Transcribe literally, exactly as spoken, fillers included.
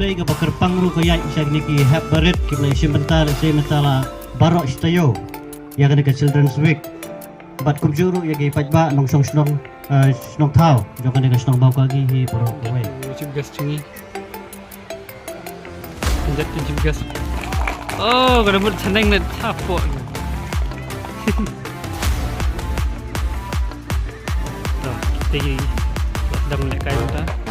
Kaba kyrpang ruh ka ïaid sha kine ki hep barit kiba la shim bynta, la shim bynta la baroh shi taïew ïa kane ka Children's Week. Bad kumjuh ruh ïa ki paidbah nongshong shnong, eh, shnong thaw jong kane ka shnong Mawkagi hi baroh kawei. Chief guest jong ngi. Chief guest. Oh, ka dang mut chaneng net thapoh. To, kita ki dang lehkai mynta.